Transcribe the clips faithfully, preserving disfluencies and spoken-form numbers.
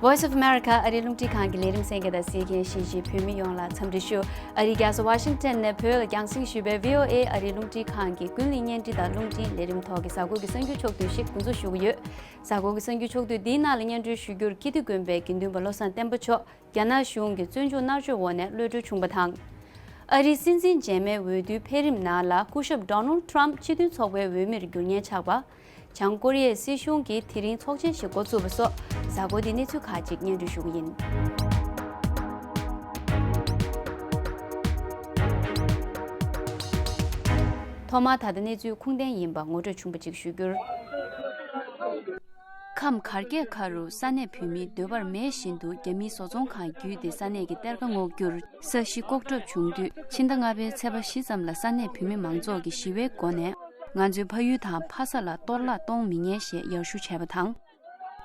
Voice of America ཨ་རིའི་རླུང་འཕྲིན་ཁང་གི་ལས་རིམ་གསན་མཁན་དང་གཟིགས་མཁན་གཞིས་བྱེས་བོད་མི་ཡོངས་ལ་འཚམས་འདྲི་ཞུ། ཨ་རིའི་རྒྱལ་ས་ཝ་ཤིང་ཊོན་ནས་བོད་ལ་རྒྱང་སྲིང་ཞུས་པའི་བྷི་ཨོ་ཨེ་ཨ་རིའི་རླུང་འཕྲིན་ཁང་གི་ཀུན་གླེང་བརྙན་འཕྲིན་དང་རླུང་འཕྲིན་ལས་རིམ་ཐོག་གི་གཟའ་འཁོར་གྱི་གསར་འགྱུར་ཕྱོགས་བསྡུས་ཤིག་འགོ་འཛུགས་ཞུ་གི་ཡོད། གཟའ་འཁོར་གྱི་གསར་འགྱུར་ཕྱོགས་བསྡུས་འདིའི་ནང་ལ་སྙན་སྒྲོན་ཞུ་རྒྱུར་ཀིརྟི་དགོན་པའི་དགེ་འདུན་པ་བློ་བཟང་བསྟན་པ་མཆོག་རྒྱ་ནག་གཞུང་གི་བཙོན་འཇུག་མནར་གཅོད་འོག་ནས་གློད་གྲོལ་བྱུང་བ་དང་། ཨ་རིའི་སྲིད་འཛིན་རྗེས་མའི་འོས་བསྡུའི་འཕེལ་རིམ་ནང་ལ་སྐུ་ཞབས་Donald Trump སྤྱི་མཐུན་ཚོགས་པའི་འོས་མིར་འགྱུར་ཉེན་ཆགས་པ། བྱང་ཀོ་རི་ཡའི་སྲིད་གཞུང་གིས་དེ་རིང་ཚོགས་ཆེན་ཞིག་འགོ་བཙུགས་པ་སོགས་གཟའ་འཁོར་འདིའི་གནས་ཚུལ་ཁག་ཅིག་སྙན་སྒྲོན་ཞུ་གི་ཡིན། ཐོག་མར་ད་ལྟ་གནས་ཚུལ་ཁུངས་ལྡན་ཡིན་པ་ངོ་སྤྲོད་ཆུང་བ་ཅིག་ཞུ་རྒྱུར། ཁམས་གར་སྐྱེད་ཁ་རུ་ས་གནས་བོད་མིའི་འདོད་པར་མེད་བཞིན་དུ་རྒྱ་མིའི་བཟོ་ཚོང་ཁང་བརྒྱུད་དེ་ས་གནས་ཀྱི་གཏེར་ཁ་སྔོག་རྒྱུར་ས་གཞི་ལྐོག་གྲབས་བྱུང་དུས། ཕྱི་ཟླ་ལྔ་པའི་ཚེས་པ་བཞི་ཙམ་ལ་ས་གནས་བོད་མི་མང་ཚོགས་ཀྱིས་ཞི་བའི་སྒོ་ནས། ང་ཚོའི་ཕ་ཡུལ་དང་ཕ་ས་ལ་གཏོར་བརླག་གཏོང་མི་ཉན་ཞེས་ཡར་ཞུ་བྱས་པ་དང་།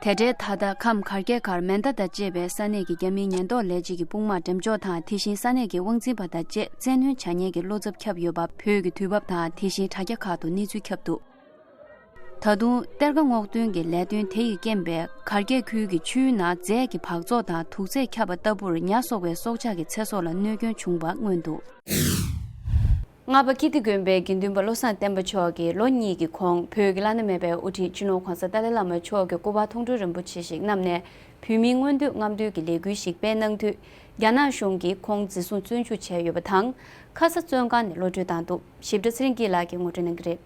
དེ་འབྲེལ་ད་ལྟ་ཁམས་གར་སྐྱེད་ཁར་མེ་མདའ་དང་བཅས་པའི་ས་གནས་ཀྱི་རྒྱ་མིའི་ཉེན་རྟོག་ལས་བྱེད་ཀྱི་དཔུང་དམག་འགྲེམས་འཇོག་དང་། དེ་བཞིན་ས་གནས་ཀྱི་དབང་འཛིན་པ་དང་བཅས་བཙན་གནོན་བྱ་ཉེས་ཀྱི་བློ་འཚབ་ཁྱབ་ཡོད་པ་བོད་ཀྱི་དུས་བབ་དང་དེ་བཞིན་དྲ་རྒྱ་ཁག་ཏུ་གནས་ཚུལ་ཁྱབ་འདུག། ད་དུང་གཏེར་ཁ་སྔོག་འདོན་གྱི་ལས་དོན་དེ་ཡི་རྐྱེན་པས་གར་སྐྱེད་ཁུལ་གྱི་ཆུའི་ནང་རྫས་ཀྱི་འབག་བཙོག་དང་དུག་རྫས་ཁྱབ་པ་ལྟ་བུར་ཉ་སོགས་པའི་སྲོག་ཆགས་ཀྱི་ཚེ་སྲོག་ལ་གནོད་སྐྱོན་བྱུང་བ་མངོན་འདུག། རྔ་པ་ཀིརྟི་དགོན་པའི་དགེ་འདུན་པ་བློ་བཟང་བསྟན་པ་མཆོག་གིས་ལོ་གཉིས་ཀྱི་གོང་བོད་ཀྱི་བླ་ན་མེད་པའི་དབུ་ཁྲིད་སྤྱི་ནོར་༧གོང་ས་ཏཱ་ལའི་བླ་མ་མཆོག་གི་སྐུ་པར་མཐོང་གྲོལ་རིན་པོ་ཆེ་ཞིག་བསྣམས་ནས་བོད་མིའི་མངོན་འདོད་རྔམ་སྟོན་གྱི་ལས་འགུལ་ཞིག་སྤེལ་གནང་དུས། རྒྱ་ནག་གཞུང་གིས་ཁོང་འཛིན་བཟུང་བཙོན་འཇུག་བྱས་ཡོད་པ་དང་། ཁ་ས་བཙོན་ཁང་ནས་གློད་གྲོལ་བཏང་འདུག། ཞིབ་ཕྲ་ཚེ་རིང་སྐྱིད་ལགས་ཀྱིས་ངོ་སྤྲོད་གནང་གི་རེད།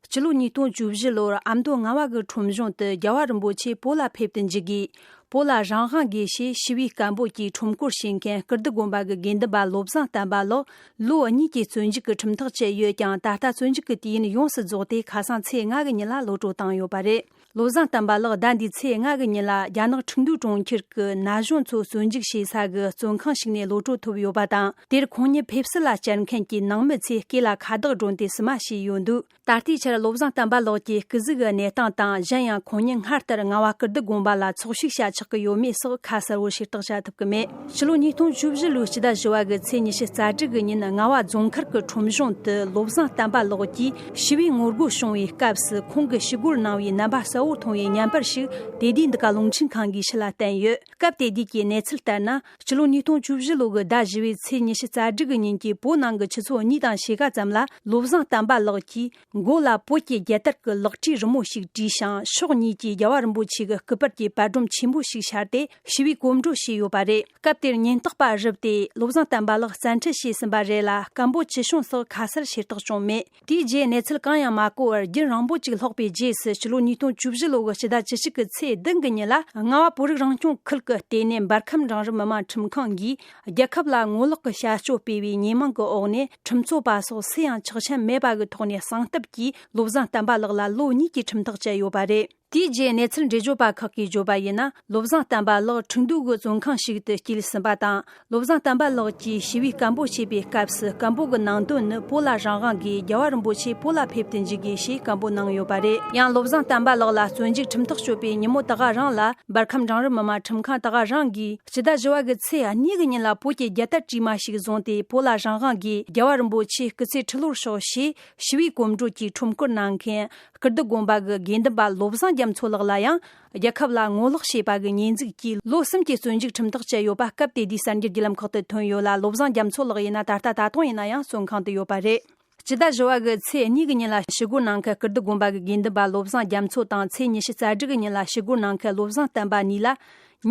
སྤྱི་ལོ་ཉིས་སྟོང་བཅུ་བཞི་ལོར་ཨ་མདོ་རྔ་བ་གི་ཁྲོམ་གཞུང་དུ་རྒྱལ་བ་རིན་པོ་ཆེ་བོད་ལ་ཕེབས་ཏུ་འཇུག་དགོས། བོད་ལ་རང་དབང་དགོས་ཞེས་ཞི་བའི་སྐད་འབོད་ཀྱིས་ཁྲོམ་སྐོར་བྱེད་མཁན་ཀིརྟི་དགོན་པ་གི་དགེ་འདུན་པ་བློ་བཟང་བསྟན་པ་ལགས་ལོ་གཉིས་ཀྱི་བཙོན་འཇུག་གི་ཁྲིམས་ཐག་བཅད་ཡོད་ཀྱང་། ད་ལྟ་བཙོན་འཇུག་གི་དུས་ཡུན་ཡོངས་སུ་རྫོགས་ཏེ་ཁ་སང་ཚེས་ལྔ་གི་ཉིན་ལ་གློད་གྲོལ་བཏང་ཡོད་པ་རེད། བློ་བཟང་བསྟན་པ་ལགས་ཟླ་འདིའི་ཚེས་ལྔ་གི་ཉིན་ལ་རྒྱ་ནག་ཁྲིན་ཏུའུ་གྲོང་ཁྱེར་གྱི་ན་གཞོན་ཚོ་བཙོན་འཇུག་བྱེད་ས་གི་བཙོན་ཁང་ཞིག་ནས་གློད་གྲོལ་ཐོབ་ཡོད་པ་དང་། དེར་ཁོང་ཉིད་ཕེབས་བསུ་ལ་བཅར་མཁན་གྱི་ནང་མི་ཚོས་སྐེ་ལ་ཁ་བཏགས་སྒྲོན་ཏེ་བསུ་མ་བྱས་ཡོད་འདུག། ད་ལྟའི་ཆར་བློ་བཟང་བསྟན་པ་ལགས་ཀྱི་སྐུ་གཟུགས་ཀྱི་གནས་སྟངས་དང་། གཞན་ཡང་ཁོང་ཉིད་སྔར་ལྟར་རྔ་བ་ཀིརྟི་དགོན་པ་ལ་འཚོ་བཞུགས་བྱ་ཆོག་གི་ཡོད་མེད་སོགས་ཁ་གསལ་བོ་ཤེས་རྟོགས་བྱ་ཐུབ་ཀྱི་མེད། ཕྱི་ལོ་ཉིས་སྟོང་བཅུ་བཞི་ལོའི་སྤྱི་ཟླ་བཞི་བ་གི་ཚེས་ཉི་ཤུ་རྩ་དྲུག་གི་ཉིན་རྔ་བ་རྫོང་མཁར་གྱི་ཁྲོམ་གཞུང་དུ་བློ་བཟང་བསྟན་པ་ལགས་ཀྱིས་ཞི་བའི་ངོ་རྒོལ་བྱུང་བའི་སྐབས་སུ་ཁོང་གིས་ཞུ་སྒོར་གནང་བའི་རྣམ་པ་གསལ་བོར་མཐོང་བའི་བརྙན་པར་ཞིག་དེ་དུས་འདི་ག་རླུང་འཕྲིན་ཁང་གིས་ཕྱི་ལ་བསྟན་ཡོད། སྐབས་དེ་དུས་ཀྱི་གནས་ཚུལ་ལྟར་ན། སྤྱི་ལོ་ཉིས་སྟོང་བཅུ་བཞི་ལོ་གི་ཟླ་བཞི་བའི་ཚེས་ཉི་ཤུ་རྩ་དྲུག་གི་ཉིན་གྱི་བོད་ནང་གི་ཆུ་ཚོད་གཉིས་དང་ཕྱེད་ཀ་ཙམ་ལ་བློ་བཟང་བསྟན་པ་ལགས་ཀྱིས་མགོ་ལ་བོད་ཀྱི་རྒྱལ་དར་གྱི་ལག་བྲིས་རི་མོ་ཞིག་བྲིས་ཤིང་། ཕྱོགས་གཉིས་ཀྱིས་རྒྱལ་བ་རིན་པོ་ཆེ་གི་སྐུ་པར་གྱི་པར་སྒྲོམ་ཆེན་པོ་ཞིག་ཤར་ཏེ་ཞི་བའི་གོམ་བགྲོད་བྱས་ཡོད་པ་རེད། སྐབས་དེར་ཉེན་རྟོག་པ་རུབ་སྟེ་བློ་བཟང་བསྟན་པ་ལགས་བཙན་ཁྲིད་བྱས་ཟིན་པ་རེད་ལ། སྐད་འབོད་ཅི་བྱུང་སོགས་ཁ་གསལ་ཤེས་རྟོགས་བྱུང་མེད། དེའི་རྗེས་གནས་ཚུལ་གང་ཡང་མ་གོ་བར་རྒྱུན་རིང་པོ་ཅིག་ལྷག་པའི་རྗེས་སུ་ཕྱི་ལོ་ཉིས་སྟོང་བཅུ་བཞི་ལོ་གི་སྤྱི་ཟླ་བཅུ་གཅིག་གི་ཚེས་བདུན་གྱི་ཉིན་ལ་རྔ་བ་བོད་རིགས་རང་སྐྱོང་ཁུལ་གྱི་ལྟེ་གནས་འབར་ཁམས་འབྲིང་རིམ་མི་དམངས་ཁྲིམས་ཁང་གིས་རྒྱལ་ཁབ་ལ་ངོ་ལོག་གི་བྱ་སྤྱོད་སྤེལ་བའི་ཉེས་མིང་གི་འོག་ནས་ཁྲིམས་རྩོད་པ་སོགས་སུ་ཡང་ཆོག་མཆན་མེད་པ་གི་ཐོག་ནས་གསང་ཐབས་ཀྱིས་བློ་བཟང་བསྟན་པ་ལགས་ལ་ལོ་གཉིས་ཀྱི་ཁྲིམས་ཐག་བཅད་ཡོད་པ་རེད། དེའི་རྗེས་གནས་ཚུལ་འགྲེལ་བརྗོད་པ་ཁག་གིས་བརྗོད་པ་ཡིན་ན། བློ་བཟང་བསྟན་པ་ལགས་ཁྲིན་ཏུའུ་གི་བཙོན་ཁང་ཞིག་ཏུ་སྐྱེལ་ཟིན་པ་དང་། བློ་བཟང་བསྟན་པ་ལགས་ཀྱིས་ཞི་བའི་སྐད་འབོད་བྱེད་པའི་སྐབས་སུ་སྐད་འབོད་ཀྱི་ནང་དོན་ནི་བོད་ལ་རང་དབང་དགོས། རྒྱལ་བ་རིན་པོ་ཆེ་བོད་ལ་ཕེབས་ཏུ་འཇུག་དགོས་ཞེས་སྐད་འབོད་གནང་ཡོད་པ་རེད། ཡང་བློ་བཟང་བསྟན་པ་ལགས་ལ་བཙོན་འཇུག་ཁྲིམས་ཐག་གཅོད་པའི་ཉིན་མོ་དེ་ག་རང་ལ་འབར་ཁམས་འབྲིང་རིམ་མི་དམངས་ཁྲིམས་ཁང་དེ་ག་རང་གིས་སྤྱི་ཟླ་བཞི་བ་གི་ཚེས་གཉིས་ཀྱི་ཉིན་ལ་བོད་ཀྱི་རྒྱལ་དར་དྲི་མ་ཞིག་བཟུང་སྟེ། བོད་ལ་རང་དབང་དགོས། རྒྱལ་བ་རིན་པོ་ཆེ་སྐུ་ཚེ་ཁྲི་ལོར་ཤོག་ཞེས་ཞི་བའི་གོམ་བགྲོད་ཀྱི་ཁྲོམ་སྐོར་གནང་མཁན་ཀིརྟི་དགོན་པ་གི་དགེ་འདུན་པ་བློ་བཟང་རྒྱ་མཚོ་ལགས་ལ་ཡང་རྒྱལ་ཁབ་ལ་ངོ་ལོག་བྱས་པ་གི་ཉེས་འཛུགས་ཀྱིས་ལོ་གསུམ་གྱི་བཙོན་འཇུག་ཁྲིམས་ཐག་བཅད་ཡོད་པ་སྐབས་དེ་དུས་གསར་འགྱུར་བརྒྱུད་ལམ་ཁག་ཏུ་ཐོན་ཡོད་ལ། བློ་བཟང་རྒྱ་མཚོ་ལགས་ཡིན་ན་ད་ལྟ་ད་དུང་ཡིན་ན་ཡང་བཙོན་ཁང་དུ་ཡོད་པ་རེད། སྤྱི་ཟླ་བཞི་བ་གི་ཚེས་གཉིས་ཀྱི་ཉིན་ལ་ཞུ་སྒོ་གནང་མཁན་ཀིརྟི་དགོན་པ་གི་དགེ་འདུན་པ་བློ་བཟང་རྒྱ་མཚོ་དང་། ཚེས་ཉི་ཤུ་རྩ་དྲུག་གི་ཉིན་ལ་ཞུ་སྒོ་གནང་མཁན་བློ་བཟང་བསྟན་པ་གཉིས་ལ་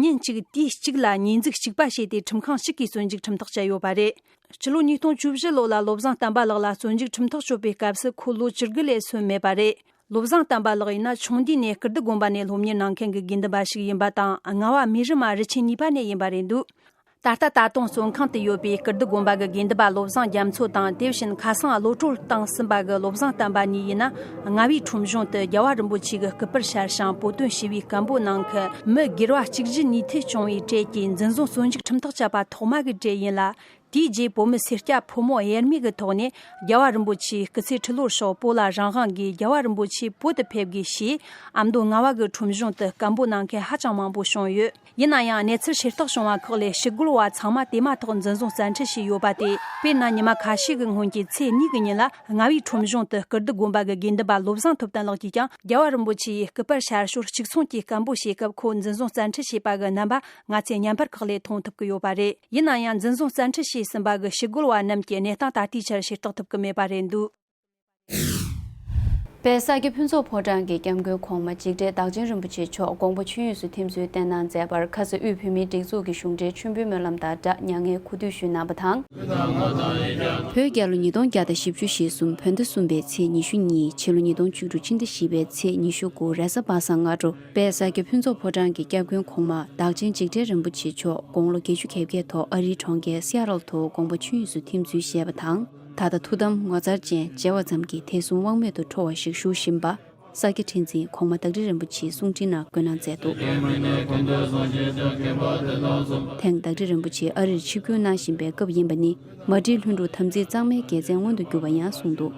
ཉིན་གཅིག་དུས་གཅིག་ལ་ཉེས་འཛུགས་གཅིག་པ་བྱས་ཏེ་ཁྲིམས་ཁང་གཅིག་གིས་བཙོན་འཇུག་ཁྲིམས་ཐག་བཅད་ཡོད་པ་རེད། སྤྱི་ལོ་ཉིས་སྟོང་བཅུ་བཞི་ལོ་ལ་བློ་བཟང་བསྟན་པ་ལགས་ལ་བཙོན་འཇུག་ཁྲིམས་ཐག་གཅོད་པའི་སྐབས་སུ་ཁོ་ལོ་བཅུ་དགུ་ལས་སོན་མེད་པ་རེད། བློ་བཟང་བསྟན་པ་ལགས་ཡིན་ན་ཆུང་དུས་ནས་ཀིརྟི་དགོན་པ་ནས་སློབ་གཉེར་གནང་མཁན་གྱི་དགེ་འདུན་པ་ཞིག་ཡིན་པ་དང་། རྔ་བ་མི་རི་མ་རུ་ཆེན་གཉིས་པ་ནས་ཡིན་པ་རེད་འདུག། ད་ལྟ་ད་དུང་བཙོན་ཁང་དུ་ཡོད་པའི་ཀིརྟི་དགོན་པ་གི་དགེ་འདུན་པ་བློ་བཟང་རྒྱ་མཚོ་དང་། དེ་བཞིན་ཁ་སང་གློད་གྲོལ་བཏང་ཟིན་པ་གི་བློ་བཟང་བསྟན་པ་གཉིས་ཡིན་ན། རྔ་བའི་ཁྲོམ་གཞུང་དུ་རྒྱལ་བ་རིན་པོ་ཆེ་གི་སྐུ་པར་ཤར་ཞིང་བོད་དོན་ཞི་བའི་སྐད་འབོད་གནང་མཁན་མི་སྒེར་བ་གཅིག་གཞི་ནུས་མཐུ་བྱུང་བའི་གྲས་ཀྱི་འཛིན་བཟུང་བཙོན་འཇུག་ཁྲིམས་ཐག་བཅད་པ་ཐོག་མ་གི་གྲས་ཡིན་ལ། དེའི་རྗེས་བོད་མི་སེར་སྐྱ་ཕོ་མོ་དབྱེར་མེད་ཀྱི་ཐོག་ནས་རྒྱལ་བ་རིན་པོ་ཆེའི་སྐུ་ཚེ་ཁྲི་ལོར་ཤོག་བོད་ལ་རང་དབང་དགོས། རྒྱལ་བ་རིན་པོ་ཆེ་བོད་དུ་ཕེབས་དགོས་ཞེས་ཨ་མདོ་རྔ་བ་གི་ཁྲོམ་གཞུང་དུ་སྐད་འབོད་གནང་མཁན་ཧ་ཅང་མང་པོ་བྱུང་ཡོད། ཡིན་ན་ཡང་གནས་ཚུལ་ཤེས་རྟོགས་བྱུང་བ་ཁག་ལས་ཞི་རྒོལ་བ་ཚང་མ་དེ་མ་ཐག་འཛིན་བཟུང་བཙན་ཁྲིད་བྱས་ཡོད་པ་སྟེ། དཔེར་ན་ཉི་མ་ཁ་ཤས་ཀྱི་སྔོན་གྱི་ཚེས་གཉིས་ཀྱི་ཉིན་ལ་རྔ་བའི་ཁྲོམ་གཞུང་དུ་སྐུ་སྡེ་དགོན་པ་གི་དགེ་འདུན་པ་བློ་བཟང་ཐུབ་བསྟན་ལགས་ཀྱིས་ཀྱང་རྒྱལ་བ་རིན་པོ་ཆེ་ཡི་སྐུ་པར་ཤར་ཞོར་གཅིག་མཚུངས་ཀྱིས་སྐད་འབོད་བྱེད་སྐབས་ཁོ་འཛིན་བཟུང་བཙན་ཁྲིད་བྱས་པ་གི་རྣམ་པ་ང་ཚོས་བརྙན་པར་ཁག་ལས་མཐོང་ཐུབ་ཀྱི་ཡོད་པ་རེད། ཡིན་ན་ཡང་འཛིན་བཟུང་བཙན་ཁྲིད་བྱས་ཟིན་པ་གི་ཞི་རྒོལ་བ་རྣམས་ཀྱི་གནས་སྟངས་ད་ལྟའི་ཆར་ཤེས་རྟོགས་ཐུབ་ཀྱི་མེད་པ་རེད་འདུག། དཔལ་ས་སྐྱ་ཕུན་ཚོགས་ཕོ་བྲང་གི་སྐྱབས་མགོན་གོང་མ་འཇིགས་བྲལ་བདག་ཆེན་རིན་པོ་ཆེ་མཆོག་དགོངས་པ་ཆོས་དབྱིངས་སུ་ཐིམ་ཚུལ་བསྟན་གནང་མཛད་པར་ཁ་ས་དབུས་བོད་མིའི་སྒྲིག་འཛུགས་ཀྱི་གཞུང་འབྲེལ་མཆོད་འབུལ་སྨོན་ལམ་དང་སྦྲགས་མྱ་ངན་གུས་འདུད་ཞུས་གནང་བ་དང་། བོད་རྒྱལ་ལོ་ཉིས་སྟོང་བརྒྱ་དང་བཞི་བཅུ་ཞེ་གསུམ་བོད་ཟླ་གསུམ་པའི་ཚེས་ཉི་ཤུ་གཉིས། ཕྱི་ལོ་ཉིས་སྟོང་བཅུ་དྲུག་ཕྱི་ཟླ་བཞི་པའི་ཚེས་ཉི་ཤུ་དགུ་རེས་གཟའ་པ་སངས་སྔ་དྲོ་དཔལ་ས་སྐྱ་ཕུན་ཚོགས་ཕོ་བྲང་གི་སྐྱབས་མགོན་གོང་མ་བདག་ཆེན་འཇིགས་བྲལ་རིན་པོ་ཆེ་མཆོག་དགུང་ལོ་བརྒྱད་ཅུ་གྱ་བརྒྱད་ཐོག་ཨ་རིའི་གྲོང་ཁྱེར་སི་ཨ་ཊལ་དུ་དགོངས་པ་ཆོས་དབྱིངས་སུ་ཐིམ་ཚུལ་བཤད་པ་དང་། ད་ལྟ་ཐུགས་དམ་ངོ་མཚར་ཅན་མཇལ་བ་ཙམ་གྱིས་དད་གསུམ་དབང་མེད་དུ་འཕྲོ་བ་ཞིག་བཞུགས་བཞིན་པ། ས་སྐྱ་ཁྲི་འཛིན་གོང་མ་བདག་ཁྲི་རིན་པོ་ཆེའི་གསུང་འཕྲིན་ནང་བཀོད་གནང་མཛད་འདུག། ཐེངས་བདག་ཁྲི་རིན་པོ་ཆེ་ཨ་རིར་ཆིབས་བསྒྱུར་གནང་བཞིན་པའི་སྐབས་ཡིན་པ་ནི་མ་བསྒྲིགས་ལྷུན་གྲུབ་དམ་ཚིག་གཙང་མའི་དགེ་མཚན་མངོན་དུ་གྱུར་པ་ཡང་གསུངས་འདུག།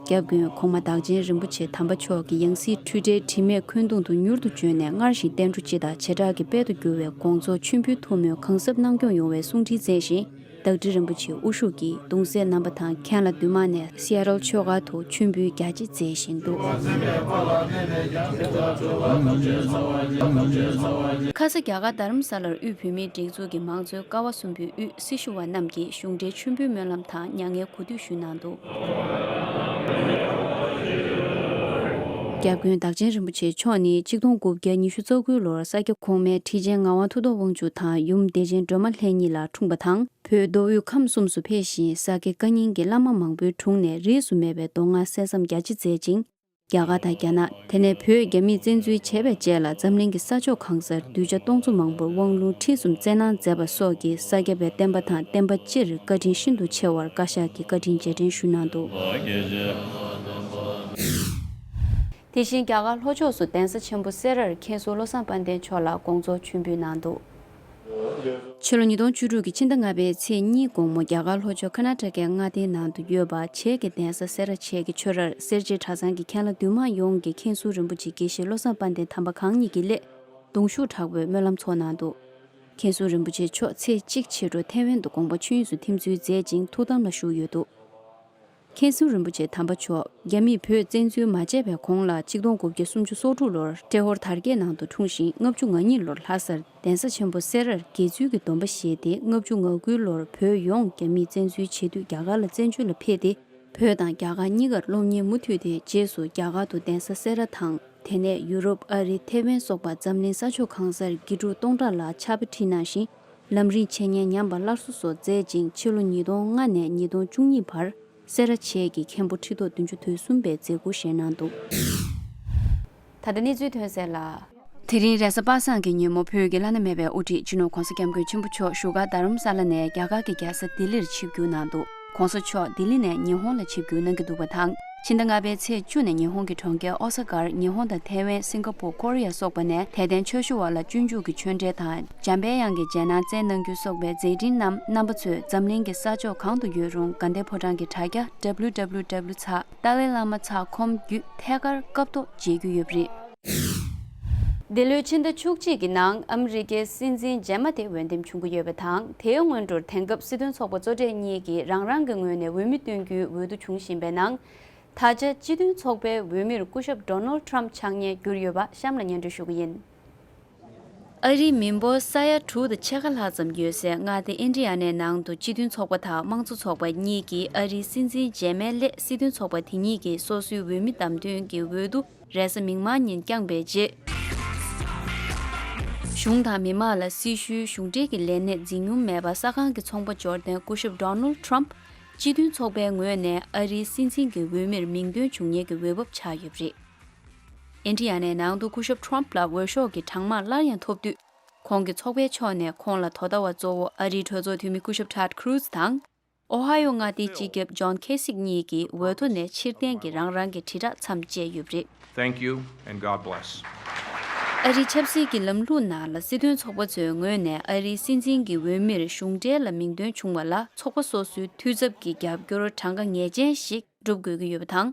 སྐྱབས་མགོན་གོང་མ་བདག་ཆེན་རིན་པོ་ཆེ་དམ་པ་མཆོག་གི་ཡང་སྲིད་འཁྲུལ་བྲལ་དྲི་མེད་འཁོན་གདུང་དུ་མྱུར་དུ་བྱོན་ནས་སྔར་བཞིན་བསྟན་འགྲོ་སྤྱི་དང་བྱེ་བྲག་གི་དཔལ་དུ་འགྱུར་བའི་དགོངས་རྫོགས་མཆོད་འབུལ་ཐུགས་སྨོན་གང་ཟབ་གནང་སྐྱོང་ཡོང་བའི་གསུང་འཕྲིན་སྩལ་ཞིང་། བདག་ཁྲི་རིན་པོ་ཆེ་དབུ་བཞུགས་ཀྱིས་གདུང་སྲས་རྣམ་པ་དང་མཁན་བླ་འདུས་མང་ནས་སི་ཨ་ཊལ་ཆོས་སྒར་དུ་མཆོད་འབུལ་རྒྱ་ཆེ་མཛད་བཞིན་འདུག། ཁ་ས་རྒྱ་གར་རྡ་རམ་ས་ལར་དབུས་བོད་མིའི་སྒྲིག་འཛུགས་ཀྱི་མང་གཙོའི་ཀ་བ་གསུམ་པའི་དབུས་སྲི་ཞུ་བ་རྣམས་ཀྱིས་གཞུང་འབྲེལ་མཆོད་འབུལ་སྨོན་ལམ་དང་མྱ་ངན་གུས་འདུད་ཞུས་གནང་འདུག། སྐྱབས་མགོན་བདག་ཆེན་རིན་པོ་ཆེ་མཆོག་ནི་ཆིག་སྟོང་དགུ་བརྒྱ་ཉི་ཤུ་རྩ་དགུ་ལོར་ས་སྐྱ་གོང་མའི་ཁྲི་ཆེན་ངག་དབང་མཐུ་སྟོབས་དབང་ཕྱུག་དང་ཡུམ་བདེ་ཆེན་སྒྲོལ་མ་ལྷན་གཉིས་ལ་འཁྲུངས་པ་དང་། བོད་མདོ་དབུས་ཁམས་གསུམ་སུ་ཕེབས་ཤིང་ས་དགེ་བཀའ་རྙིང་གི་བླ་མ་མང་པོའི་དྲུང་ནས་རིས་སུ་མེད་པའི་མདོ་སྔགས་གསན་བསམ་རྒྱ་ཆེ་མཛད་ཅིང་། རྒྱ་གར་དང་རྒྱ་ནག་དེ་ནས་བོད་རྒྱ་མིས་བཙན་འཛུལ་བྱས་པའི་རྗེས་ལ་འཛམ་གླིང་གི་ས་ཕྱོགས་གང་སར་གདུལ་བྱ་སྟོང་ཚོ་མང་པོར་དབང་ལུང་ཁྲིད་གསུམ་སྩལ་གནང་མཛད་པ་སོགས་ཀྱིས་ས་སྐྱ་པའི་བསྟན་པ་དང་བསྟན་པ་སྤྱིར་བཀའ་དྲིན་ཤིན་ཏུ་ཆེ་བར་བཀའ་ཤག་གིས་བཀའ་དྲིན་རྗེས་དྲན་ཞུ་གནང་འདུག། དེ་བཞིན་རྒྱ་གར་ལྷོ་ཕྱོགས་སུ་གདན་ས་ཆེན་པོ་སེ་རར་མཁན་ཟུར་བློ་བཟང་དཔལ་ལྡན་མཆོག་ལ་དགོངས་རྫོགས་མཆོད་འབུལ་གནང་འདུག། ཕྱི་ལོ་ཉིས་སྟོང་བཅུ་དྲུག་གི་ཕྱི་ཟླ་ལྔ་པའི་ཚེས་གཉིས་དགོང་མོ་རྒྱ་གར་ལྷོ་ཕྱོགས་ཀར་ནཱ་ཊ་ཀའི་མངའ་སྡེའི་ནང་དུ་ཡོད་པ་བྱེས་ཀྱི་གདན་ས་སེ་ར་བྱེས་ཀྱི་ཆོས་རར་སེར་བྱེས་གྲྭ་ཚང་གི་མཁན་བླ་འདུས་མང་ཡོངས་ཀྱིས་མཁན་ཟུར་རིན་པོ་ཆེ་དགེ་བཤེས་བློ་བཟང་དཔལ་ལྡན་དམ་པ་གང་ཉིད་ཀྱི་སླད་གདུང་ཤུགས་དྲག་པོས་སྨོན་ལམ་ཚོགས་གནང་འདུག། མཁན་ཟུར་རིན་པོ་ཆེ་མཆོག་ཚེས་གཅིག་ཕྱི་དྲོ་ཐེ་ཝན་དུ་དགོངས་པ་ཆོས་དབྱིངས་སུ་ཐིམ་ཚུལ་མཛད་ཅིང་ཐུགས་དམ་ལ་བཞུགས་ཡོད་འདུག། མཁན་ཟུར་རིན་པོ་ཆེ་དམ་པ་མཆོག་རྒྱ་མིས་བོད་བཙན་འཛུལ་མ་བྱས་པའི་གོང་ལ་ཆིག་སྟོང་དགུ་བརྒྱ་སུམ་ཅུ་སོ་དྲུག་ལོར་ཏྲེ་ཧོར་དར་རྒྱས་ནང་དུ་འཁྲུངས་ཤིང་ལྔ་བཅུ་ང་གཉིས་ལོར་ལྷ་སར་གདན་ས་ཆེན་པོ་སེ་རར་དགེ་ཚུལ་གྱི་སྡོམ་པ་བཞེས་ཏེ་ལྔ་བཅུ་ང་དགུ་ལོར་བོད་ཡོངས་རྒྱ་མིས་བཙན་འཛུལ་བྱེད་དུས་རྒྱ་གར་ལ་བཙན་བྱོལ་ལ་ཕེབས་ཏེ་བོད་དང་རྒྱ་གར་གཉིས་ཀར་སློབ་གཉེར་མུ་མཐུད་དེ་རྗེས་སུ་རྒྱ་གར་དུ་གདན་ས་སེ་ར་དང་དེ་ནས་ཡུ་རོབ་ཨ་རི་ཐེ་ཝན་སོགས་པ་འཛམ་གླིང་ས་ཕྱོགས་གང་སར་དགེ་ཕྲུག་སྟོང་ཕྲག་ལ་ཕྱག་དཔེ་ཁྲིད་གནང་ཞིང་། ལམ་རིམ་འཆད་ཉན་ཉམས་པ་སླར་གསོ་སོགས་མཛད་ཅིང་ཕྱི་ལོ་ཉིས་སྟོང་ལྔ་ནས་ཉིས་སྟོང་བཅུ་གཉིས་བར་སེ་ར་བྱེས་ཀྱི་མཁན་པོ་ཁྲི་ཐོག་བདུན་ཅུ་དོན་གསུམ་པའི་མཛད་ཁུར་བཞེས་གནང་འདུག། ད་ལྟ་གནས་ཚུལ་ཐོན་གསལ་ལ། དེ་རིང་རེས་གཟའ་པ་སངས་ཀྱི་ཉིན་མོ་བོད་ཀྱི་བླ་ན་མེད་པའི་དབུ་ཁྲིད་སྤྱི་ནོར་༧གོང་ས་༧སྐྱབས་མགོན་ཆེན་པོ་མཆོག་བཞུགས་སྒར་རྡ་རམ་ས་ལ་ནས་རྒྱ་གར་གྱི་རྒྱལ་ས་ལྡི་ལིར་ཆིབས་བསྒྱུར་གནང་འདུག། ༧གོང་ས་མཆོག་ལྡི་ལི་ནས་ཉི་ཧོང་ལ་ཆིབས་བསྒྱུར་གནང་གི་འདུག་པ་དང་། ཕྱི་ཟླ་ལྔ་པའི་ཚེས་བཅུ་ནས་ཉི་ཧོང་གི་གྲོང་ཁྱེར་ཨོ་ས་ཀར་ཉི་ཧོང་དང་ཐའེ་ཝན། སིང་ག་པུར། ཀོ་རི་ཡ་སོགས་པ་ནས་དད་ལྡན་ཆོས་ཞུ་བ་ལ་སྤྱོད་འཇུག་གི་ཆོས་འབྲེལ་དང་། འཇམ་དཔལ་དབྱངས་ཀྱི་རྗེས་གནང་སྩལ་གནང་རྒྱུ་སོགས་པའི་མཛད་འཕྲིན་རྣམས་རྣམ་པ་ཚོས་འཛམ་གླིང་གི་ས་ཕྱོགས་གང་དུ་ཡོད་རུང་དགའ་ལྡན་ཕོ་བྲང་གི་དྲ་རྒྱ་W W W ཚེག་ཏཱ་ལའི་བླ་མ་ཚེག་ཁོམ་བརྒྱུད་ཐད་ཀར་སྐབས་ཐོག་མཇལ་རྒྱུ་ཡོད་པ་རེད། འདི་ལོའི་ཕྱི་ཟླ་བཅུ་གཅིག་གི་ནང་ཨ་མི་རི་ཀའི་སྲིད་འཛིན་རྗེས་མ་དེ་འོས་འདེམས་བྱུང་གི་ཡོད་པ་དང་། དེའི་སྔོན་འགྲོར་དེང་སྐབས་སྲིད་དོན་ཚོགས་པ་གཙོ་གྲས་གཉིས་ཀྱིས་རང་རང་གི་ངོས་ནས་འོས་མི་བཏོན་རྒྱུའི་འོས་བསྡུ་བྱུང་བཞིན་པའི་ནང་། ད་ཆ་སྤྱི་མཐུན་ཚོགས་པའི་འོས་མིར་སྐུ་ཞབས་ཌོ་ནལ་ཊམ་ཕི་ཆགས་ཉེན་གྱུར་ཡོད་པ་གཤམ་ལ་སྙན་སྒྲོན་ཞུ་གི་ཡིན། ཨ་རིའི་མི་འབོར་ས་ཡ་དྲུག་དང་ཕྱེད་ཀ་ལྷག་ཙམ་ཡོད་སའི་མངའ་སྡེ་ཨིན་ཌི་ཡ་ནའི་ནང་དུ་སྤྱི་མཐུན་ཚོགས་པ་དང་དམངས་གཙོ་ཚོགས་པ་གཉིས་ཀྱིས་ཨ་རིའི་སྲིད་འཛིན་རྗེས་མའི་སླད་སྲིད་དོན་ཚོགས་པ་དེ་གཉིས་ཀྱི་སོ་སོའི་འོས་མི་བདམས་ཐོན་གྱི་འོས་བསྡུ་རེས་གཟའ་མིག་དམར་ཉིན་བསྐྱངས་པའི་རྗེས། གཞུང་དང་མི་མང་ལ་སྲི་ཞུའི་གཞུང་འབྲེལ་གྱི་ལས་གནས་འཛིན་མྱོང་མེད་པར་ས་ཁང་གི་ཚོང་པ་འབྱོར་ལྡན་སྐུ་ཞབས་ཌོ་ནལ་ཊམ་ཕི་སྤྱི་མཐུན་ཚོགས་པའི་ངོས་ནས་ཨ་རིའི་སྲིད་འཛིན་གྱི་འོས་མིར་མིང་འདོན་བྱུང་ཉེན་གྱི་འོས་བབ་ཆགས་ཡོད་པ་རེད། ཨིན་ཌི་ཡ་ནའི་ནང་དུ་སྐུ་ཞབས་ཊམ་ཕི་ལ་འོས་ཤོག་གི་གྲངས་མང་སླར་ཡང་ཐོབ་དུས། ཁོང་གི་ཚོགས་པའི་ཕྱོགས་ནས་ཁོང་ལ་དོ་ཟླ་བ་གཙོ་བོ་ཨ་རིའི་གྲོས་ཚོགས་འཐུས་མི་སྐུ་ཞབས་ཊེཌ་ཁུ་རུ་ཛི་དང་། ཨོ་ཧ་ཡོ་མངའ་སྡེའི་སྤྱི་ཁྱབ་ཇོན་ཁེ་སིག་གཉིས་ཀྱིས་འོས་ཐོ་ནས་ཕྱིར་འཐེན་གྱི་རང་རང་གི་དྲིལ་བསྒྲགས་མཚམས་བཅད་ཡོད་པ་རེད། Thank you and God bless. ཨ་རིའི་ཆབ་སྲིད་ཀྱི་ལམ་ལུགས་ནང་ལ་སྲིད་དོན་ཚོགས་པ་ཚོའི་ངོས་ནས་ཨ་རིའི་སྲིད་འཛིན་གྱི་འོས་མིར་གཞུང་འབྲེལ་ལ་མིང་འདོན་བྱུང་བ་ལ་ཚོགས་པ་སོ་སོའི་འཐུས་ཚབ་ཀྱི་རྒྱབ་སྐྱོར་གྲངས་ཀ་ངེས་ཅན་ཞིག་སྒྲུབ་དགོས་ཀྱི་ཡོད་པ་དང་།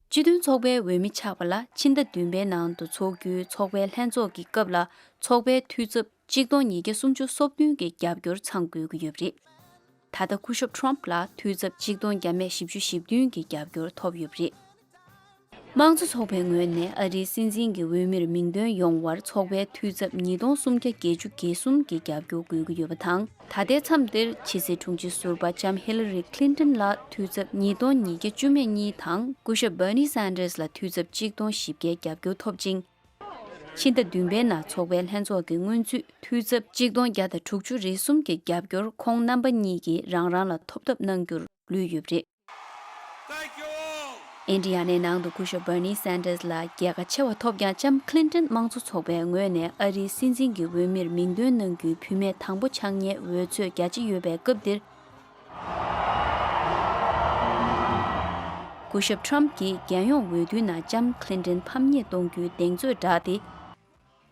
སྤྱི་མཐུན་ཚོགས་པའི་འོས་མི་ཆགས་པ་ལ་ཕྱི་ཟླ་བདུན་པའི་ནང་དུ་འཚོགས་རྒྱུའི་ཚོགས་པའི་ལྷན་ཚོགས་ཀྱི་སྐབས་ལ་ཚོགས་པའི་འཐུས་ཚབ་གཅིག་སྟོང་ཉིས་བརྒྱ་སུམ་ཅུ་སོ་བདུན་གྱི་རྒྱབ་སྐྱོར་ཚང་དགོས་ཀྱི་ཡོད་པ་རེད། ད་ལྟ་སྐུ་ཞབས་ཊརམ་ཕ་ལ་འཐུས་ཚབ་གཅིག་སྟོང་བརྒྱ་མེད་བཞི་བཅུ་ཞེ་བདུན་གྱི་རྒྱབ་སྐྱོར་ཐོབ་ཡོད་པ་རེད། དམངས་གཙོ་ཚོགས་པའི་ངོས་ནས་ཨ་རིའི་སྲིད་འཛིན་གྱི་འོས་མིར་མིང་འདོན་ཡོང་བར་ཚོགས་པའི་འཐུས་ཚབ་ཉིས་སྟོང་སུམ་བརྒྱ་བརྒྱད་ཅུ་གྱ་གསུམ་གྱི་རྒྱབ་སྐྱོར་དགོས་ཀྱི་ཡོད་པ་དང་། ད་ལྟའི་མཚམས་འདིར་ཕྱི་སྲིད་དྲུང་ཆེ་ཟུར་པ་ལྕམ་ཧི་ལ་རི་ཁི་ལིན་ཏོན་ལགས་འཐུས་ཚབ་ཉིས་སྟོང་ཉིས་བརྒྱ་བཅུ་མེད་གཉིས་དང་སྐུ་ཞབས་བྷར་ནི་སན་ཏར་ལ་འཐུས་ཚབ་གཅིག་སྟོང་བཞི་བརྒྱའི་རྒྱབ་སྐྱོར་ཐོབ་ཅིང་། ཕྱི་ཟླ་བདུན་པའི་ནང་ཚོགས་པའི་ལྷན་ཚོགས་ཀྱི་སྔོན་ཚུད་འཐུས་ཚབ་གཅིག་སྟོང་བརྒྱ་དང་དྲུག་ཅུ་རེ་གསུམ་གྱི་རྒྱབ་སྐྱོར་ཁོང་རྣམ་པ་གཉིས་ཀྱིས་རང་རང་ལ་ཐོབ་ཐབས་གནང་རྒྱུར་ལུས་ཡོད་པ་རེད། ཨིན་ཌི་ཡ་ནའི་ནང་དུ་སྐུ་ཞབས་བྷར་ནི་སན་ཏར་ལ་རྒྱལ་ཁ་ཆེ་བ་ཐོབ་ཀྱང་ལྕམ་ཁི་ལིན་ཏོན་དམངས་གཙོ་ཚོགས་པའི་ངོས་ནས་ཨ་རིའི་སྲིད་འཛིན་གྱི་འོས་མིར་མིང་འདོན་གནང་རྒྱུའི་བུད་མེད་དང་པོ་ཆགས་མཁན་འོས་ཚོད་རྒྱ་ཆེ་ཡོད་པའི་སྐབས་འདིར། སྐུ་ཞབས་ཊརམ་གྱིས་རྒྱལ་ཡོངས་འོས་བསྡུའི་ནང་ལྕམ་ཁི་ལིན་ཏོན་ཕམ་ཉེས་གཏོང་རྒྱུའི་གདེང་ཚོད་བསྒྲགས་ཏེ།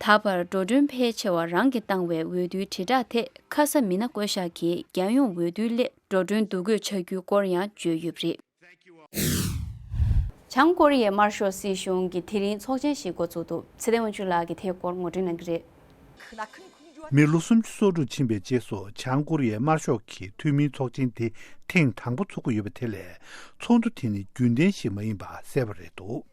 ད་བར་འགྲོ་གྲོན་ཕལ་ཆེ་བ་རང་གིས་བཏང་བའི་འོས་བསྡུའི་དྲིལ་བསྒྲགས་ཐད་ཁ་ས་མི་སྣ་བསྐོ་གཞག་གིས་རྒྱལ་ཡོངས་འོས་བསྡུའི་སླད་འགྲོ་གྲོན་བསྡུ་དགོས་ཆགས་རྒྱུའི་སྐོར་ཡང་བརྗོད་ཡོད་པ་རེད། བྱང་ཀོ་རི་ཡའི་དམར་ཤོག་སྲིད་གཞུང་གིས་དེ་རིང་ཚོགས་ཆེན་ཞིག་འགོ་འཛུགས་འདུག། ཚེ་བརྟན་དབང་ཕྱུག་ལགས་ཀྱིས་དེའི་སྐོར་ངོ་སྤྲོད་གནང་གི་རེད། མི་ལོ་སུམ་ཅུ་སོ་དྲུག་ཕྱིན་པའི་རྗེས་སུ་བྱང་ཀོ་རི་ཡའི་དམར་ཤོག་གི་འཐུས་མིའི་ཚོགས་ཆེན་དེ་ཐེངས་དང་པོ་འཚོགས་ཀྱི་ཡོད་པ་དེ་ལས། ཚོགས་འདུ་དེ་ནི་རྒྱུན་ལྡན་ཞིག་མ་ཡིན་པ་གསལ་པོ་རེད་འདུག།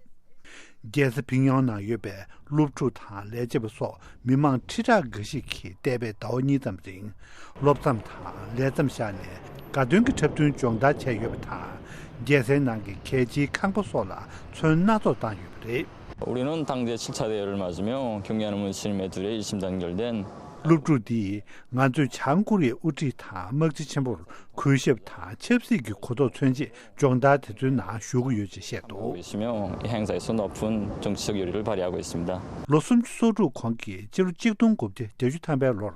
རྒྱལ་ས་ཕིང་ཡོང་ནང་ཡོད་པའི་སློབ་ཕྲུག་དང་ལས་བྱེད་པ་སོགས་མི་མང་ཁྲི་ཕྲག་འགའ་ཞིག་གིས་འདས་པའི་ཟླ་བ་གཉིས་ཙམ་རིང་། སློབ་མཚམས་དང་ལས་མཚམས་བཞག་ནས་དགའ་སྟོན་གྱི་འཁྲབ་སྟོན་སྦྱོང་བརྡར་བྱས་ཡོད་པ་དང་། རྒྱལ་སའི་ནང་གི་གལ་ཆེའི་ཁང་པ་སོགས་ལ་ཚོན་སྣ་ཚོགས་བཏང་ཡོད་པ་རེད། 우리는 당제 칠 차 대회를 맞으며 경계하는 문신임에 둘에 일심 단결된. སློབ་ཕྲུག་འདིས་ང་ཚོས་བྱང་ཀོ་རི་ཡའི་དབུ་ཁྲིད་དང་དམག་སྤྱི་ཆེན་པོར་གུས་ཞབས་དང་ཆབ་སྲིད་ཀྱི་གོ་རྟོགས་མཚོན་ཆེད་སྦྱོང་བརྡར་དེ་ཚོའི་ནང་ཞུགས་ཀྱི་ཡོད་ཅེས་བཤད་འདུག། 있으며 이 행사에서 높은 정치적 요리를 발휘하고 있습니다. ལོ་སུམ་ཅུ་སོ་དྲུག་གོང་གི་ཕྱི་ལོ་ཆིག་སྟོང་དགུ་བརྒྱ་བརྒྱད་ཅུ་ཐམ་པའི་ལོར་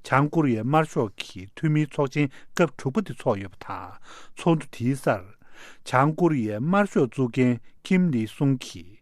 བྱང་ཀོ་རི་ཡའི་དམར་ཤོག་གི་འཐུས་མིའི་ཚོགས་ཆེན་སྐབས་དྲུག་པ་དེ་འཚོགས་ཡོད་པ་དང་། ཚོགས་འདུ་དེའི་སར་བྱང་ཀོ་རི་ཡའི་དམར་ཤོག་གཙུག་རྒྱན་ཀིམ་ལི་སུང་གིས།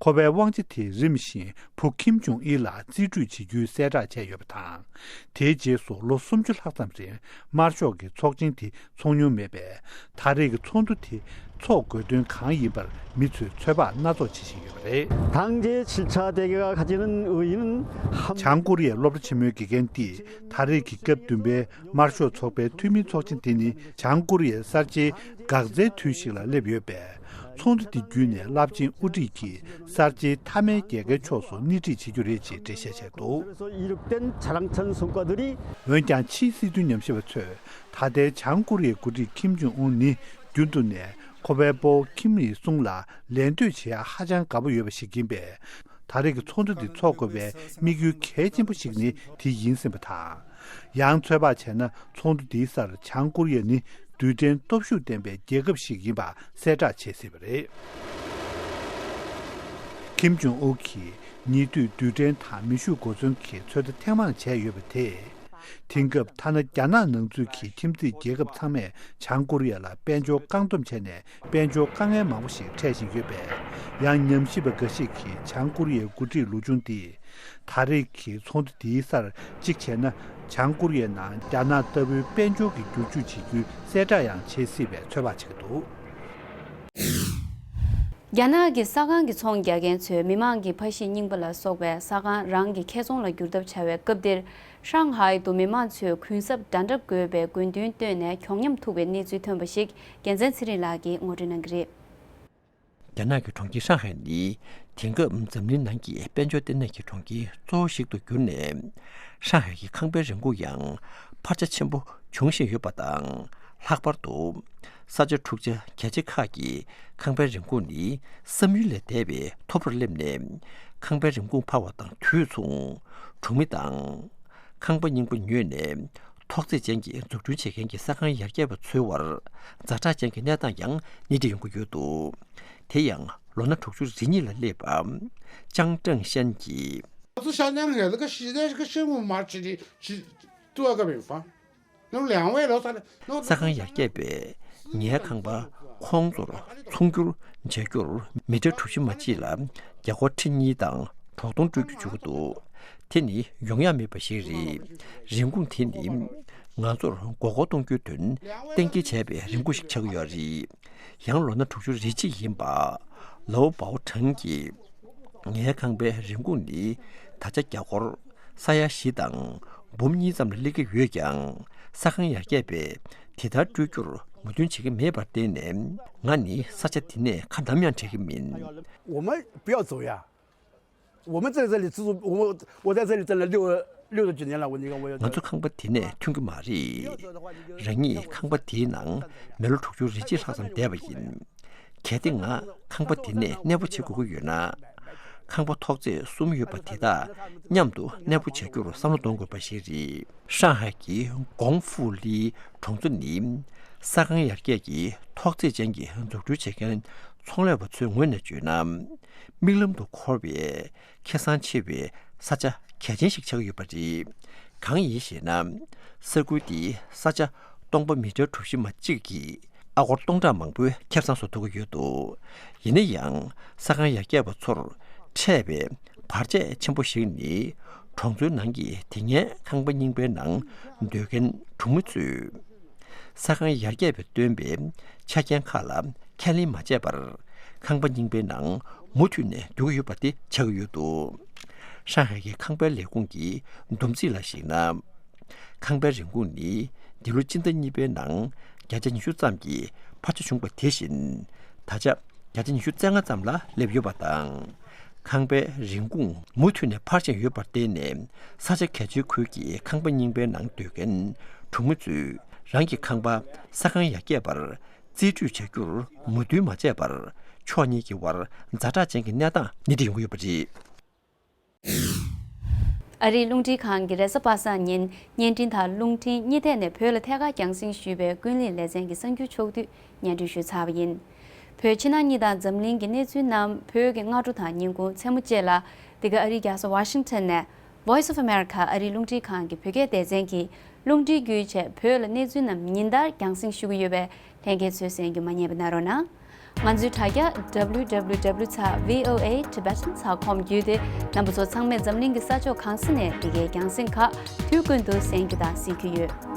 ཁོ་པའི་དབང་ཆ་དེ་རིམ་བཞིན་བུ་ཁིམ་ཇུང་ཨིན་ལ་རྩིས་སྤྲོད་བྱེད་རྒྱུའི་གསལ་བསྒྲགས་བྱས་ཡོད་པ་དང་། དེའི་རྗེས་སུ་ལོ་སུམ་ཅུ་ལྷག་ཙམ་རིང་དམར་ཤོག་གི་ཚོགས་ཆེན་དེ་འཚོགས་མྱོང་མེད་པས། ད་རེས་ཀྱི་ཚོགས་འདུ་དེ་འཚོགས་དགོས་དོན་གང་ཡིན་པར་མི་ཚོས་ཚོད་དཔག་སྣ་ཚོགས་བྱེད་བཞིན་ཡོད་པ་རེད། 당제 칠 차 대회가 가지는 의의는 한 བྱང་ཀོ་རི་ཡའི་སློབ་གྲྭ་ཆེན་མོའི་དགེ་རྒན་འདིས་ད་རེས་ཀྱི་སྐབས་བདུན་པའི་དམར་ཤོག་ཚོགས་པའི་འཐུས་མིའི་ཚོགས་ཆེན་དེ་ནི་བྱང་ཀོ་རི་ཡའི་གསར་བརྗེའི་འགག་རྩའི་དུས་ཤིག་ལ་སླེབས་ཡོད་པས། ཚོགས་འདུ་དེ་བརྒྱུད་ནས་རླབས་ཆེན་དབུ་ཁྲིད་ཀྱིས་གསར་བརྗེའི་མཐའ་མའི་རྒྱལ་ཁའི་ཕྱོགས་སུ་སྣེ་ཁྲིད་བྱེད་རྒྱུ་རེད་ཅེས་འགྲེལ་བཤད་བྱས་འདུག། 그래서 이룩된 자랑찬 성과들이 འོན་ཀྱང་ཕྱིའི་སྲིད་དོན་ཉམས་ཞིབ་པ་ཚོས་ད་ལྟའི་བྱང་ཀོ་རི་ཡའི་འགོ་ཁྲིད་ཁིམ་ཇུང་ཨུན་ནི་རྒྱུན་དུ་ནས་ཁོ་པའི་སྤོ་བོ་ཁིམ་ཨི་སུང་ལ་ལད་ཟློས་བྱེད་ཡག་ཧ་ཅང་དགའ་པོ་ཡོད་པ་ཞིག་ཡིན་པས། ད་རེས་ཀྱི་ཚོགས་འདུ་འདི་འཚོགས་དགོས་པའི་དམིགས་ཡུལ་གལ་ཆེན་པོ་ཞིག་ནི་དེ་ཡིན་སྲིད་པ་དང་། ཡང་ཚོད་དཔག་བྱས་ན་ཚོགས་འདུ་འདིའི་སར་བྱང་ཀོ་རི་ཡ་ནི་རྡུལ་ཕྲན་སྟོབས་ཤུགས་ལྡན་པའི་རྒྱལ་ཁབ་ཞིག་ཡིན་པ་གསལ་བསྒྲགས་བྱེད་སྲིད་པ་རེད། ཁིམ་ཇུང་ཨུ་གིས་ཉེ་དུས་རྡུལ་ཕྲན་དང་མེ་ཤུགས་གོ་མཚོན་གྱི་ཚོད་ལྟ་ཐེངས་མང་བྱས་ཡོད་པ་དེས། དེང་སྐབས་ཐ་ན་རྒྱ་ནག་ནང་ཚུད་ཀྱི་ཁྱིམ་མཚེས་རྒྱལ་ཁབ་ཚང་མས་བྱང་ཀོ་རི་ཡ་ལ་དཔལ་འབྱོར་བཀག་སྡོམ་བྱས་ནས། དཔལ་འབྱོར་དཀའ་ངལ་མང་པོ་ཞིག་འཕྲད་བཞིན་ཡོད་པས། ཡང་ཉམས་ཞིབ་པ་འགའ་ཞིག་གིས་བྱང་ཀོ་རི་ཡའི་འགོ་ཁྲིད་ལོ་ཆུང་འདིས་ད་རེས་ཀྱི་ཚོགས་འདུ་འདིའི་སར་གཅིག་བྱས་ན་བྱང་ཀོ་རི་ཡའི་ནང་རྒྱ་ནག་ལྟ་བུའི་དཔལ་འབྱོར་གྱི་བསྒྱུར་བཅོས་བྱེད་རྒྱུའི་གསལ་བསྒྲགས་ཡང་བྱེད་སྲིད་པའི་ཚོད་དཔག་བྱེད་ཀྱི་འདུག། རྒྱ་ནག་གི་ས་ཁང་གི་ཚོང་རྒྱག་མཁན་ཚོས་མི་མང་གི་ཕ་གཞིས་རྙིང་པ་ལ་སོགས་པའི་ས་ཁང་རང་གི་ཁེ་ཚོང་ལ་བསྒྱུར་ཐབས་བྱ་བའི་སྐབས་འདིར། ཧྲང་ཧའེ་དུ་མི་མང་ཚོས་གུན་གསབ་འདྲ་འདྲ་དགོས་པའི་དགོས་འདུན་བཏོན་ནས་གྱོང་ཉམས་ཐུག་པའི་གནས་ཚུལ་ཐོན་པ་ཞིག་རྒྱལ་མཚན་ཚེ་རིང་ལགས་ཀྱིས་ངོ་སྤྲོད་གནང་གི་རེད། རྒྱ་ནག་གི་གྲོང་ཁྱེར་ཧྲང་ཧའེ་ནི་དེང་སྐབས་འཛམ་གླིང་ནང་གི་དཔལ་འབྱོར་ལྟེ་གནས་ཀྱི་གྲོང་ཁྱེར་གཙོ་བོ་ཞིག་ཏུ་གྱུར་ནས། ཧྲང་ཧའེ་གི་ཁང་པའི་རིན་གོང་ཡང་འཕར་ཆ་ཆེན་པོ་བྱུང་བཞིན་ཡོད་པ་དང་། ལྷག་པར་དུ་ས་ཆ་འཁྲུག་ཆ་རྒྱ་ཆེ་ཁག་གི་ཁང་པའི་རིན་གོང་ནི་བསམ་ཡུལ་ལས་འདས་པའི་མཐོ་པོར་སླེབས་ནས། ཁང་པའི་རིན་གོང་འཕར་བ་དང་དུས་མཚུངས། གྲོང་མི་དང་ཁང་པ་རྙིང་པ་ཉོས་ནས་ཐོག་བརྩེགས་ཅན་གྱི་འཛུགས་སྐྲུན་བྱེད་མཁན་གྱི་ས་ཁང་ཡར་རྒྱས་པ་ཚོའི་དབར་ཛ་དྲག་ཅན་གྱི་གནས་སྟངས་ཀྱང་སྣེ་ཁྲིད་ཡོང་གི་ཡོད་འདུག། དེ་ཡང་ལོ་ན་དྲུག་ཅུ་རེ་གཉིས་ལ་སླེབས་པ་ཅང་ཀྲང་ཤན་གྱིས། 是想让孩子个时代这个生活嘛，其实都要个平方。 ས་ཁང་ཡར་རྒྱས་པས་ངའི་ཁང་པ་ཁོང་ཚོར་ཚོང་སྒྱུར་བྱ་རྒྱུར་མི་ཊར་གྲུ་བཞི་མ་གཅིག་ལ་རྒྱ་སྒོར་ཁྲི་གཉིས་དང་ བོགས་གཏོང་སྤྲོད་རྒྱུ་བྱུང་གི་འདུག་དེ་ནི་ཡོང་ཡ་མེད་པ་ཞིག་རེད། རིན་གོང་དེ་ནི་ང་ཚོར་མགོ་སྐོར་གཏོང་རྒྱུའི་དོན་གཏན་འཁེལ་བྱས་པའི་རིན་གོང་ཞིག་ཆགས་ཀྱི་ཡོད་རེད། ཡང་ལོ་ན་དྲུག་ཅུ་རེ་གཅིག་ཡིན་པ་ལའོ་པའོ་ཁྲང་གིས། ངའི་ཁང་པའི་རིན་གོང་ནི་ད་ཆ་རྒྱ་སྒོར་ས་ཡ་བཞི་དང་འབུམ་གཉིས་ཙམ་ལ་སླེབས་ཀྱི་ཡོད་ཀྱང་ས་ཁང་ཡར་རྒྱས་པས་དེ་ལྟར་སྤྲོད་རྒྱུར་མོས་མཐུན་བྱེད་ཀྱི་མེད་པར་བརྟེན་ནས། ང་ནི་ས་ཆ་དེ་ནས་ཁ་ནམ་ཡང་བྲལ་གྱི་མིན། 我们不要走呀，我们在这里自住，我我在这里待了六六十几年了，我你看我要 ང་ཚོ་ཁང་པ་དེ་ནས་ཐོན་གྱི་མ་རེད། རང་ཉིད་ཁང་པ་དེའི་ནང་མི་ལོ་དྲུག་ཅུ་རེ་གཅིག་ལྷག་ཙམ་བསྡད་པ་ཡིན། གལ་ཏེ་ང་ཁང་པ་དེ་ནས་གནས་སྤོ་བྱེད་དགོས་ཀྱི་ཡོད་ན། ཁང་པ་ཐོག་བརྩེགས་གསུམ་ཡོད་པ་དེ་དག་མཉམ་དུ་གནས་སྤོ་བྱ་རྒྱུར་བསམ་བློ་གཏོང་དགོས་པ་ཞིག་རེད། ཧྲང་ཧའེ་གི་གོང་ཧྥུ་ལི་གྲོང་ཚོ་ནི་ས་ཁང་ཡར་རྒྱས་ཀྱི་ཐོག་བརྩེགས་ཅན་གྱི་འཛུགས་སྐྲུན་བྱེད་མཁན་ཚོང་ལས་པ་ཚོའི་ངོས་ནས་བརྗོད་ན། མིག་ལམ་དུ་འཁོར་བའི་ཁེ་བཟང་ཆེ་བའི་ས་ཆ་གལ་ཆེན་ཞིག་ཆགས་ཀྱི་ཡོད་པ་རེད། གང་ཡིན་ཞེ་ན། ས་ཁུལ་འདིའི་ས་ཆ་སྟོང་པ་མི་ཊར་གྲུ་བཞི་མ་གཅིག་གིས་ཨ་སྒོར་སྟོང་ཕྲག་མང་པོའི་ཁེ་བཟང་བཟོ་ཐུབ་ཀྱི་ཡོད་འདུག་ཡིན་ན་ཡང་ས་ཁང་ཡར་རྒྱས་པ་ཚོར་འཕྲད་པའི་བར་ཆད་ཆེན་པོ་ཞིག་ནི། གྲོང་ཚོའི་ནང་གི་དེ་སྔའི་ཁང་པ་རྙིང་པའི་ནང་སྡོད་མཁན་གྲོང་མི་ཚོས། ས་ཁང་ཡར་རྒྱས་པས་བཏོན་པའི་ཆ་རྐྱེན་ཁག་ལ་ཁས་ལེན་མ་བྱས་པར། ཁང་པ་རྙིང་པའི་ནང་མུ་མཐུད་ནས་སྡོད་ཀྱི་ཡོད་པ་དེ་ཆགས་ཀྱི་ཡོད་འདུག་ཧྲང་ཧའེ་གི་ཁང་པའི་ལས་ཁུངས་ཀྱི་བསྡོམས་རྩིས་ལ་གཞིགས་ན། ཁང་པའི་རིན་གོང་ནི་འདི་ལོ་སྤྱི་ཟླ་གཉིས་པའི་ནང་བརྒྱ་ཆ་ཉི་ཤུ་ཙམ་གྱིས་འཕར་ཆ་བྱུང་པ་དེ་བཞིན། ད་ཆ་བརྒྱ་ཆ་ཉི་ཤུ་རྩ་ལྔ་ཙམ་ལ་སླེབས་ཡོད་པ་དང་། ཁང་པའི་རིན་གོང་མུ་མཐུད་ནས་འཕར་བཞིན་ཡོད་པར་བརྟེན་ནས། ས་ཆ་གལ་ཆེའི་ཁུལ་གྱི་ཁང་པ་རྙིང་པའི་ནང་སྡོད་མཁན་གྲོང་མི་ཚོས་རང་གི་ཁང་པ་ས་ཁང་ཡར་རྒྱས་པར་རྩིས་སྤྲོད་བྱ་རྒྱུར་མོས་མཐུན་མ་བྱས་པར། ཕྱོགས་གཉིས་ཀྱི་དབར་ཛ་དྲག་ཅན་གྱི་གནས་སྟངས་སྣེ་ཁྲིད་ཡོང་གི་ཡོད་པ་རེད། ཨ་རིའི་རླུང་འཕྲིན་ཁང་གི་རེས་གཟའ་པ་སངས་ཉིན་བརྙན་འཕྲིན་དང་རླུང་འཕྲིན་གཉིས་ཐད་ནས་བོད་ལ་ཐད་ཀར་རྒྱང་སྲིང་ཞུས་པའི་ཀུན་གླེང་ལེ་ཚན་གྱི་གསར་འགྱུར་ཕྱོགས་བསྡུས་སྙན་སྒྲོན་ཞུས་ཚར་བ་ཡིན། བོད་ཕྱི་ནང་གཉིས་དང་འཛམ་གླིང་གི་གནས་ཚུལ་རྣམས་བོད་ཀྱི་སྔ་དྲོ་དང་ཉིན་གུང་མཚན་མོ་བཅས་ལ། འདི་ག་ཨ་རིའི་རྒྱལ་ས་ཝ་ཤིང་ཊོན་ནས་Voice of America ཨ་རིའི་རླུང་འཕྲིན་ཁང་གི་བོད་སྐད་སྡེ་ཚན་གྱི་རླུང་འཕྲིན་བརྒྱུད་བཅས་བོད་ལ་གནས་ཚུལ་རྣམས་ཉིན་ལྟར་རྒྱང་སྲིང་ཞུ་གི་ཡོད་པས། ལྷན་རྒྱས་ཚོས་གསན་རྒྱུ་མ་བསྙེལ་བ་གནང་རོགས་གནང་། ང་ཚོའི་དྲ་རྒྱ་W W W ཚ V O A Tibetan ཚ་ཁོམ་བརྒྱུད་དེ་རྣམ་པ་ཚོ་ཚང་མས་འཛམ་གླིང་གི་ས་ཕྱོགས་གང་ས་ནས་འདི་གའི་རྒྱང་སྲིང་ཁག་དུས་ཀུན་ཏུ་གསན་རྒྱུ་དང་གཟིགས་རྒྱུ་ཡོད།